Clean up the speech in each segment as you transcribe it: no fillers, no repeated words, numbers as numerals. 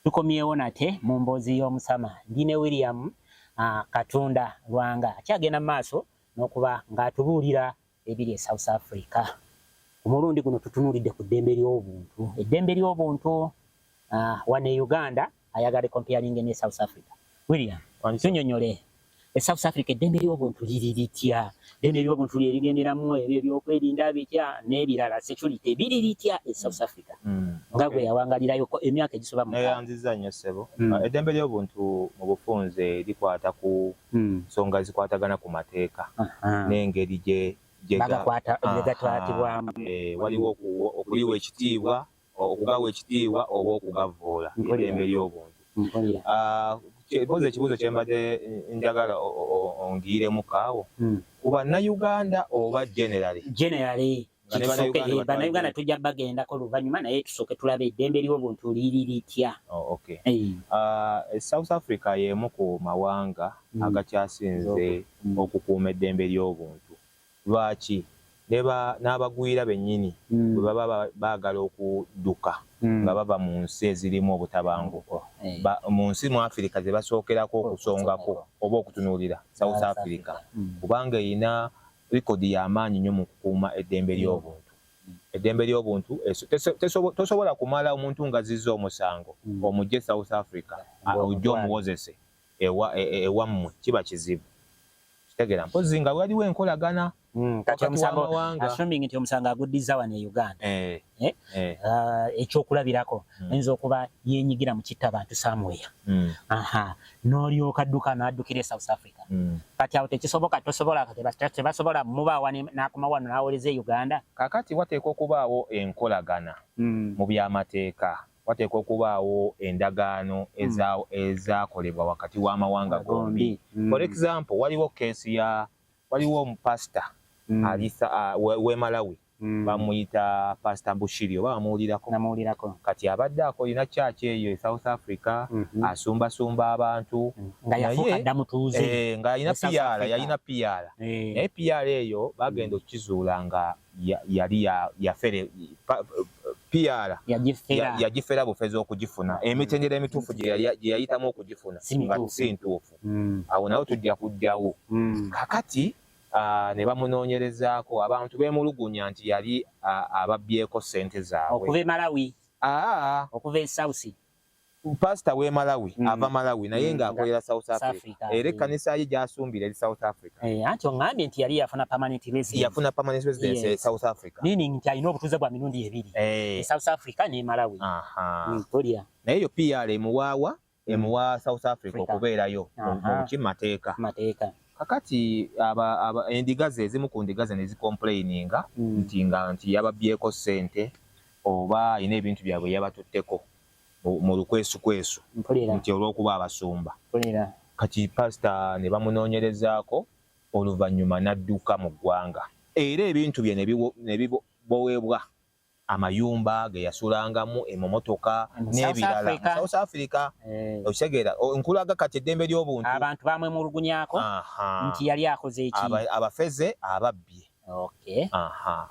Tukomyewo nate mu mboozi y'omusama. Ndi ne William Katunda Lwanga akyagenda mu maaso n'okuba ng'atubuulira ebiri e South Africa. Ku mulundi guno tutunuulidde ku ddembe ly'obuntu. Eddembe ly'obuntu wano e Uganda ayagala comparing ne South Africa. William, tunyonyole e South Africa eddembe ly'obuntu liri litya? Eddembe ly'obuntu lye ligenderamu ebyo ebyokwerinda bitya n'ebirala, security biri litya e South Africa? Nga gwe yawangalirayo emyaka egisoba mu Neyanziza nnyo, ssebo. Eddembe ly'obuntu mu bufunze likwata ku nsonga zikwatagana ku mateeka n'engeri gye gatwatibwamu. Waliwo okuliwa ekitiibwa, okugawa ekitiibwa oba okugavvoola eddembe ly'obuntu. Mpozi ekibuuzo kyembadde njagala ongiiremu kaawo, ku Bannayuganda oba generally? Generally. Bannayuganda tujja bagendako luvannyuma, naye tusooke tulabe eddembe ly'obuntu liri litya. South Africa y'emu ku mawanga agakyasinze okukuuma eddembe ly'obuntu. Lwaki? N'abagwira bennyini bwe baba baagala okudduka nga bava mu nsi ezirimu obutabanguko, mu nsi mu Afirika ze basookerako okusongako oba okutunuulira South Africa, kubanga erina record y'amaanyi nnyo mu kukuuma eddembe ly'obuntu. Eddembe ly'obuntu, tosobola kumala omuntu ng'azzizza omusango omugye South Africa ojje omuwozese ewammwe, kiba kizibu. Kitegeera? Mpozi nga waliwo enkolagana Kati omusango, assuming nti omusango aguddiza wano e Uganda, ekyokulabirako ayinza okuba yenyigira mu kitta abantu somewhere, aha, n'olyoka adduka n'addukira e South Africa. Kati awo tekisoboka, tosobola, tebasobola mubaawa n'akoma wano n'awoleza e Uganda? Kakati wateekwa okubaawo enkolagana mu byamateeka, wateekwa okubaawo endagaano ezakolebwa wakati w'amawanga gombi. For example, waliwo case ya, waliwo omupasita alisa we Malawi, bamuyita Pastor Bushiri, oba bamuwulirako? Namuwulirako. Kati abadde akolina church eyo e South Africa, asumbasumba abantu. Nga yafuuka dda mutuuze. Nga alina PR, yalina PR, naye PR eyo bagenda okukizuula nga yali yafere PR, yagifera bufezi okugifuna. Emitendera emituufu gye yayitamu okugifuna nga si ntuufu. Awo nawo tujja kujjawo. Kakati ne bamunoonyerezaako, abantu beemulugunya nti yali ababbyeko ssente zaabwe. Okuva e Malawi? Okuva e South? Pasita w'e Malawi, ava Malawi naye ng'akolera South Africa, era ekkanisa ye gy'asumbira eri South Africa. Anti oŋŋambye nti yali yafuna permanent residence. Yafuna permanent residence e South Africa. Meaning nti alina obutuuze bwa mirundi ebiri, e South Africa ne Malawi. Mpulira. Naye eyo PR emuwaawa, emuwa South Africa okubeerayo mu kimateeka. Mateeka. Kakati aba endiga ze, ezimu ku ndiga ze ne zicomplaininga nti nga nti yababyeko ssente oba alina ebintu byabwe yabatutteko mu lukwesukwesu, nti olw'okuba abasumba. Kati pasita ne bamunoonyerezaako, oluvannyuma n'adduka mu ggwanga, era ebintu bye ne biboweebwa, amayumba ge yasulangamu, emomotoka n'ebirala mu South Africa. Okitegeera? Nkulaga kati eddembe ly'obuntu. Abantu bamwemulugunyako nti yali akoze eki? Abafeze, ababbye.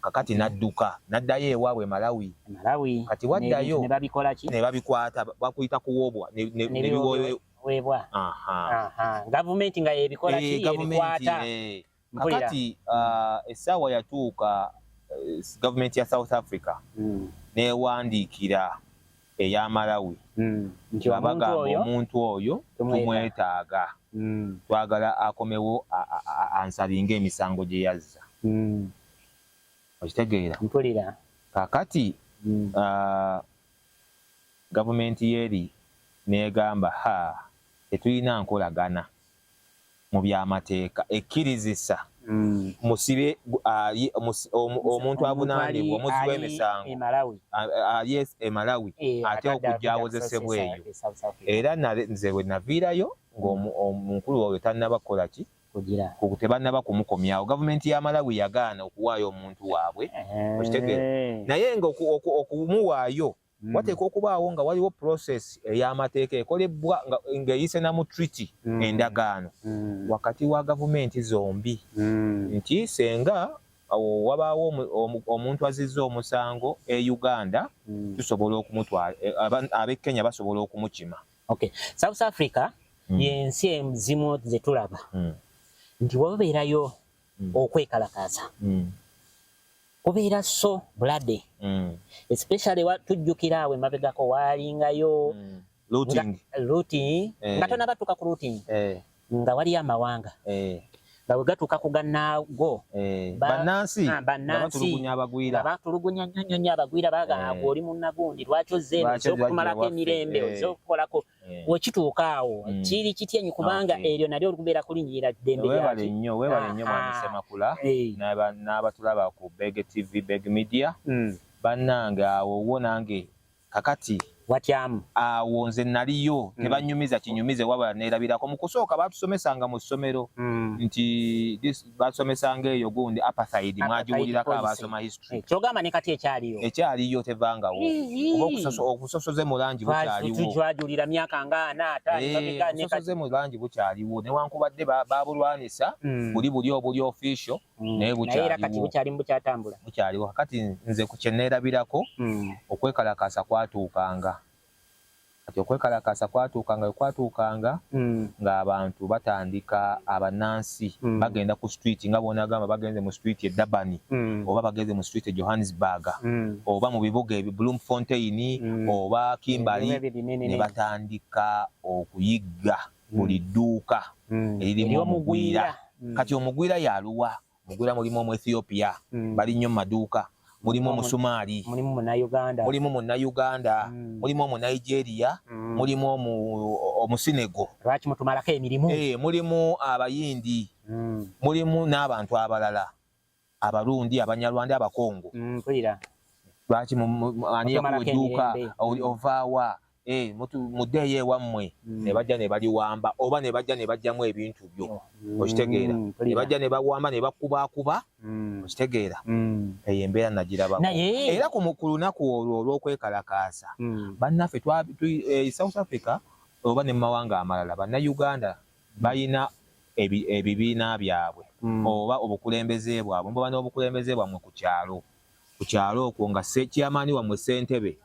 Kakati n'adduka n'addayo ewaabwe Malawi. Malawi. Kati waddayo ne babikola ki? Ne babikwata, bakuyita kuwobwa, nebiwebwa gavumenti nga yebikola ki, yebikwata. Kakati essaawa yatuuka, gavumenti ya South Africa newandiikira eya Malawi nga bagamba omuntu oyo tumwetaaga, twagala akomewo ansalinga emisango gye yazza. Okitegeera? Mpulira. Kakati gavumenti yeri negamba, "Ha, tetulina nkolagana mu byamateeka ekkirizisa musibe omuntu avunaanibwa, omuzzi w'emisango ali e Malawi ate okujja awozesebwa eyo." Era nze bwe naviirayo ng'omukulu oyo tannaba kukola ki, tebannaba kumukomyawo. Gavumenti ya Malawi yagaana okuwaayo omuntu waabwe. Okitegeera? Naye nga okumuwaayo wateekwa okubaawo nga waliwo process ey'amateeka ekolebwa ng'eyise na mu treaty, endagaano wakati wa gavumenti zombi, nti senga Wabaawo omuntu azizza omusango e Uganda, tusobola okumutwala, ab'e Kenya basobola okumukima. Okay. South Africa yensi ezimu ze tulaba nti wababeerayo okwekalakaasa, kubeera so bloody, especially tujjukira awo emabegako waalingayo looting, looting, nga tonabatuuka ku looting, nga waliyo amawanga nga bwe gatuuka ku gannaago, bannansi, bannansi batulugunya abagwira, nga batulugunya nnyo nnyo nnyo abagwira. Bagamba, "Gwe oli munnagundi, lwaki ozze eno? Ozze okutumalako emirembe, ozze okukolako." Wekituuka awo kiri kitya nnyo? Kubanga eryo nalyo olukubeera kulinnyirira ddembe. Weebale nnyo, weebale nnyo, mwami Ssemakula n'abatulaba ku Beg TV, Beg Media. Bannange, awo wo nange kakati Watyamu? Awo nze naliyo, tebanyumiza kinyumize, wabula neerabirako. Mu kusooka batusomesanga mu ssomero nti batusomesanga eyo gundi apartheid, mwagiwulirako abasoma history. Kyogamba ne kati ekyaliyo? Ekyaliyo, tevangawo, kuba obusosoze mu langi bukyaliwo. Tujwajulira myaka nga 40, 50 mabega ne kati. Obusosoze mu langi bukyaliwo, newankubadde babulwanisa buli obuli official, naye Naye era kati bukyaliwo. Bukyalimu, bukyatambula. Bukyaliwo. Kakati nze ku kye neerabirako, okwekalakaasa kwatuukanga. Kati okwekalakaasa kwatuukanga, we kwatuukanga ng'abantu batandika, abannansi bagenda ku street, nga bw'onagamba bagenze mu street e Durban, oba bagenze mu street e Johannesburg, oba mu bibuga ebyo Bloemfontein, oba Kimberley, Ebyo binene. Ne batandika okuyigga buli dduuka eririmu Ery'omugwira. omugwira. Kati omugwira yaluwa? Omugwira mulimu Omuethiopia, bali nnyo mu maduuka, mulimu Omusumaali, Mulimu Munnayuganda. Mulimu Munnayuganda, mulimu Omunigeria, mulimu Omusenegal. Lwaki mutumalako emirimu? Mulimu Abayindi, mulimu n'abantu abalala, Abarundi, Abanyarwanda, Abakongo. Mpulira. Lwaki ani yakuwa Mutumalako edduuka? emirembe. Ovaawa? Muddeeyo ewammwe. Ne bajja ne baliwamba, oba ne bajja ne bajjamu ebintu byo, okitegeera? Ne bajja ne bawamba ne bakubakuba, okitegeera? Eyo embeera nagirabako. Naye Era ku lunaku olwo olw'okwekalakaasa, bannaffe South Africa oba ne mu mawanga amalala, Bannayuganda balina ebibiina byabwe oba obukulembeze bwabwe. Muba n'obukulembeze bwammwe ku kyalo, ku kyalo okwo nga chairman wammwe, ssentebe,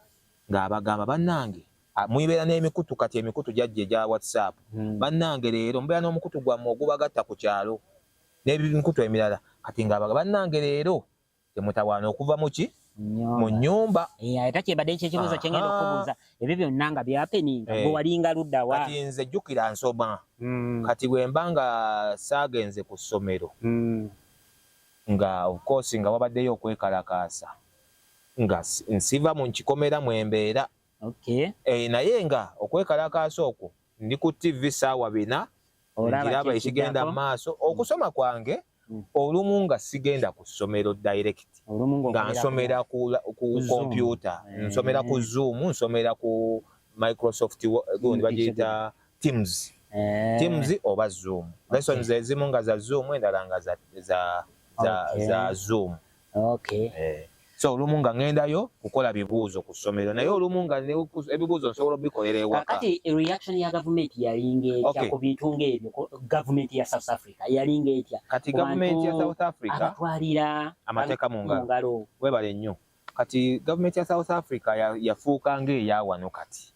ng'abagamba, "Bannange," mubeera n'emikutu. Kati emikutu gyajja egya WhatsApp. "Bannange, leero," mubeera n'omukutu gwammwe ogubagatta ku kyalo n'emikutu emirala. Kati ng'abaga, "Bannange, leero temutawaana okuva muki mu nnyumba." Ate kyebadde ekyekibuuzo kyengenda okubuuza, ebyo byonna nga byahappeninga, gwe walinga ludda wa? Kati nze jjukira nsoma. Kati bwe mba nga saagenze ku ssomero, nga of course nga wabaddeyo okwekalakaasa, nga nsiva mu nkikomera mwembeera. Naye nga okwekalakaasa okwo ndi ku TV saawa 4, Olaba ngiraba ekigenda mu kyekiddako. maaso. Okusoma kwange, olumu nga sigenda ku ssomero direct, Olumu nga ng'okolera nsomera ku ku Zoom. computer, nsomera ku Zoom, nsomera ku Microsoft gundi bagiyita Teams. Teams oba Zoom. Lessons ezimu nga za Zoom, endala nga za za Zoom. So olumu nga ŋŋendayo kukola bibuuzo ku ssomero, naye olumu nga ebibuuzo nsobola obikolera ewaka. Kakati reaction ya gavumenti yalinga etya ku bintu ng'ebyo? Gavumenti ya South Africa yalinga etya Kati ku gavumenti ya bantu South Africa abatwalira amateeka mu ngalo. Ngalo. Webale nnyo. Kati gavumenti ya South Africa yafuuka ng'eya wano kati.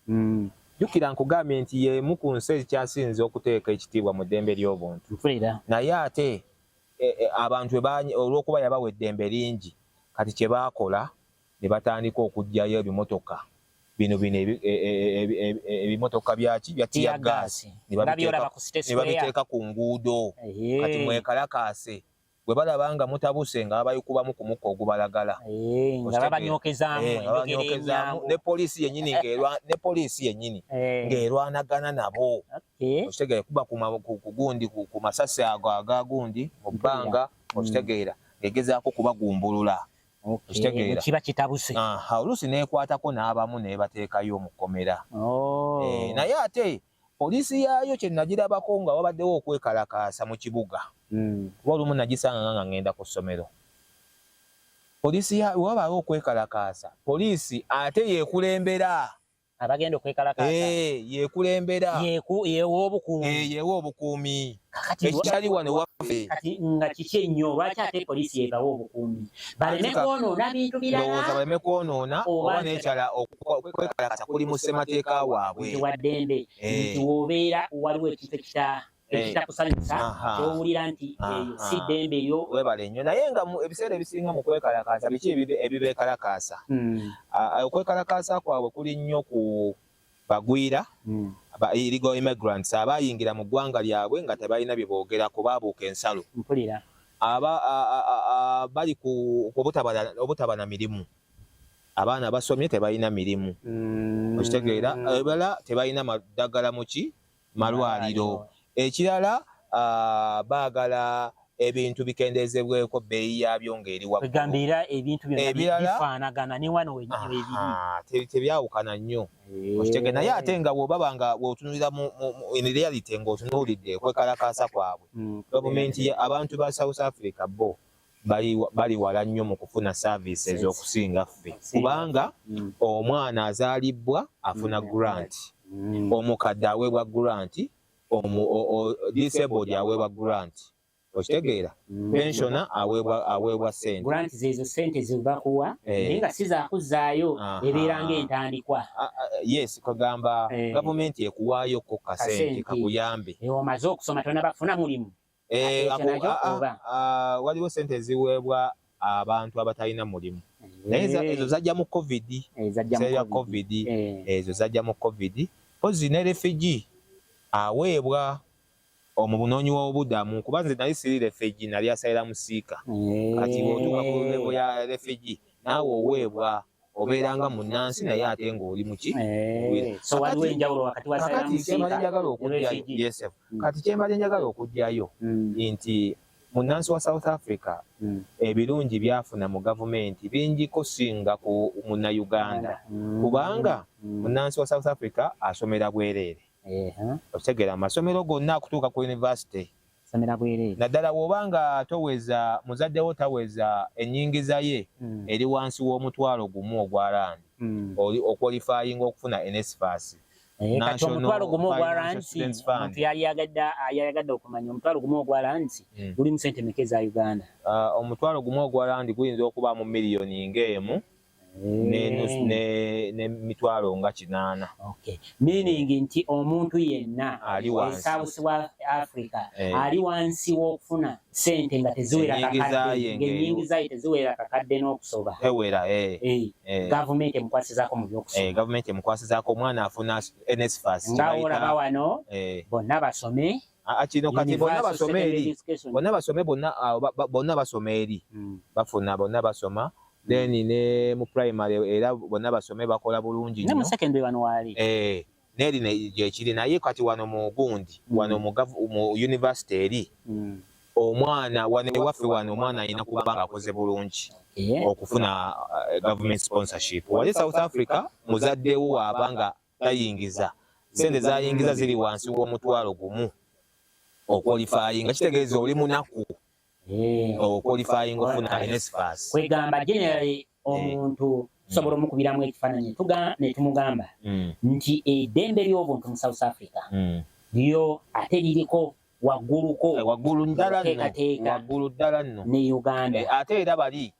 Jjukira nkugambye nti y'emu ku nsi ezikyasinze okuteeka ekitiibwa mu ddembe ly'obuntu. Naye ate abantu olw'okuba yabawa eddembe lingi, kati kye baakola ne batandika okuggyayo ebimotoka bino ebimotoka byaki, bya tear gas, ne Nga byolaba ku City ne Square. babiteeka ku nguudo. Kati mwekalakaase, bwe balaba nga mutabuse, nga babayikubamu ku mukka ogubalagala. Nga Okitegeera? babanyokezaamu Nga enjogera banyokezaamu ennyangu. Ne poliisi yennyini ne poliisi yennyini ng'erwanagana nabo. Okitegeera? Kuba ku gundi, ku masasi ago agagundi mu bbanga, okitegeera, ng'egezaako kubagumbulula. Okitegeera? Kiba kitabuse. Aha, oluusi neekwatako n'abamu nebateekayo mu kkomera. Oh. Naye ate poliisi yaayo kye nagirabako nga wabaddewo okwekalakaasa mu kibuga, kuba olumu nagisanga nga ngenda ku ssomero, poliisi ya wabaawo okwekalakaasa, poliisi ate yeekulembera. Abagenda okwekalakaasa. Eh, yekulembera. Yewa obukuumi. Eh, yewa obukuumi. Ekitali wano waffe. Kati nga kiki ennyo, lwaki ate poliisi yebawa obukuumi? Baleme kwonoona bintu birala. Ndowooza baleme kwonoona, oba n'ekirala okwekalakaasa kuli mu ssemateeka waabwe. Nti wa ddembe, Eh. nti w'obeera waliwo ekintu ekitakusanyusa, ky'owulira nti eyo si ddembe lyo. Weebale nnyo. Naye nga ebiseera ebisinga mu kwekalakaasa, biki ebibeekalakaasa? Okwekalakaasa kwabwe kuli nnyo ku bagwira, aba illegal immigrants abayingira mu ggwanga lyabwe nga tebalina bye boogerako, baabuuka ensalo. Mpulira. Bali ku obutaba na mirimu. Abaana basomye tebalina mirimu. Okitegeera? Ebirala tebalina maddagala mu ki? Malwaliro. Ekirala, baagala ebintu bikendeezebweko bbeeyi yaabyo ng'eri waggulu. Kwegamba era ebintu byonna Ebirala bifaanagana ne wano webiri. Tebyawukana nnyo. Okitegeera? Naye ate nga bw'obaba nga bw'otunuulira in reality ng'otunuulidde okwekalakaasa kwabwe, gavumenti abantu ba South Africa bo bali wala nnyo mu kufuna services okusinga ffe. Kubanga omwana azaalibwa afuna grant, omukadde aweebwa grant, disabled aweebwa grant. Okitegeera? Pensioner aweebwa ssente. Grant zezo ssente ze bakuwa, naye nga si za kuzzaayo, ebeera ng'entandikwa. Yes, kugamba gavumenti ekuwaayoko kasente Kasente. kakuyambe. Omaze okusoma tonnabafuna mulimu. Ate ekyo nakyo oba? Waliwo ssente eziweebwa abantu abatalina mulimu. Naye ezo zajja mu COVID. Zajja mu Zajja COVID. COVID. Ezo zajja mu COVID. Mpozi ne refugee aweebwa omunoonyi w'obubudamu, kuba nze nali siri refugee, nali asylum seeker. Kati bw'otuuka ku level ya refugee, naawe oweebwa, obeera nga munnansi naye ate ng'oli mu ki? So waliwo enjawulo wakati wa Kakati asylum kyembadde seeker njagala ne okuggyayo, refugee. Yes, kati kyembadde njagala okuggyayo nti munnansi wa South Africa ebirungi byafuna mu gavumenti bingiko singa ku munnayuganda. Kubanga munnansi wa South Africa asomera bwereere. Okitegeera, amasomero gonna akutuuka ku university. Asomera bwereere. Naddala bw'oba nga toweza, muzadde wo taweza ennyingiza ye eri wansi w'10,000 ogwa rand. Oli oqualifyinga okufuna NSFAS. Kati National 10,000 ogwa Financial rand, Students Fund. omuntu yali yayagadde okumanya 10,000 ogwa rand gulimu ssente mmeka eza Uganda? 10,000 ogwa rand guyinza okuba mu miliyoni ng'emu ne mitwalo nga 8. Okay. Meaning nti omuntu yenna Ali wansi. South wa Africa ali wansi w'okufuna ssente nga teziwera Ennyingiza kakadde, ye ng'ennyingiza ye teziwera kakadde n'okusoba. Tewera. Gavumenti emukwasizaako mu by'okusoma. Gavumenti emukwasizaako, omwana afuna NSFAS. Nga olaba wano, bonna basome. Kino kati bonna Universal basome Secondary eri. Education. Bonna basome, bonna basoma eri. Bafuna, bonna basoma. Then ne mu primary era bonna basome, bakola bulungi Ne mu nnyo. secondary wano waali. N'eri gyekiri, naye kati wano mu gundi, wano mu university eri, omwana wano ewaffe wano omwana alina kuba ng'akoze bulungi okufuna government sponsorship. Wali South Africa muzaddewo waaba nga tayingiza, ssente zayingiza ziri wansi w'10,000, oqualifyinga, kitegeeza oli munaku oqualifyinga ofuna NSFAS. Kwegamba generally omuntu tusobola omukubiramu ekifaananyi ne tumugamba nti eddembe ly'obuntu mu South Africa lyo ate liriko wagguluko Waggulu ddala nno. Teekateeka. Waggulu ddala nno. ne Uganda. Ate era bali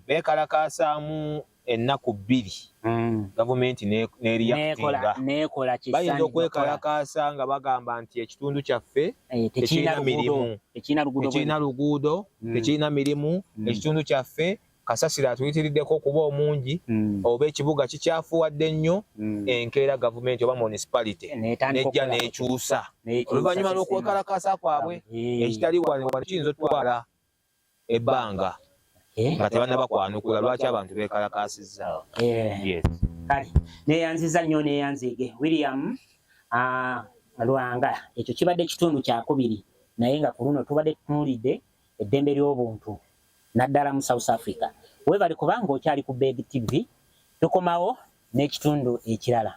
beekalakaasaamu ennaku 2, gavumenti Neekola n'ereactinga. Neekola Bayinza kisaanidde okukola. okwekalakaasa nga bagamba nti ekitundu kyaffe Tekirina tekirina luguudo, mirimu. Tekirina luguudo. Tekirina luguudo, tekirina mirimu, ekitundu kyaffe kasasiro atuyitiriddeko okuba omungi, oba ekibuga kikyafuwadde nnyo. Enkeera gavumenti oba municipality N'etandika nejja okukola. n'ekyusa N'ekyusa oluvannyuma system. lw'okwekalakaasa kwabwe. Ekitali wano, wano kiyinza otwala ebbanga nga tebannaba kwanukula lwaki abantu beekalakaasizza. Yes. Kale neeyanziza nnyo, neeyanziige William Lwanga. Ekyo kibadde kitundu kyakubiri, naye nga ku luno tubadde tutunuulidde eddembe ly'obuntu naddala mu South Africa. Weebale kubanga okyali ku Beg TV, tukomawo n'ekitundu ekirala.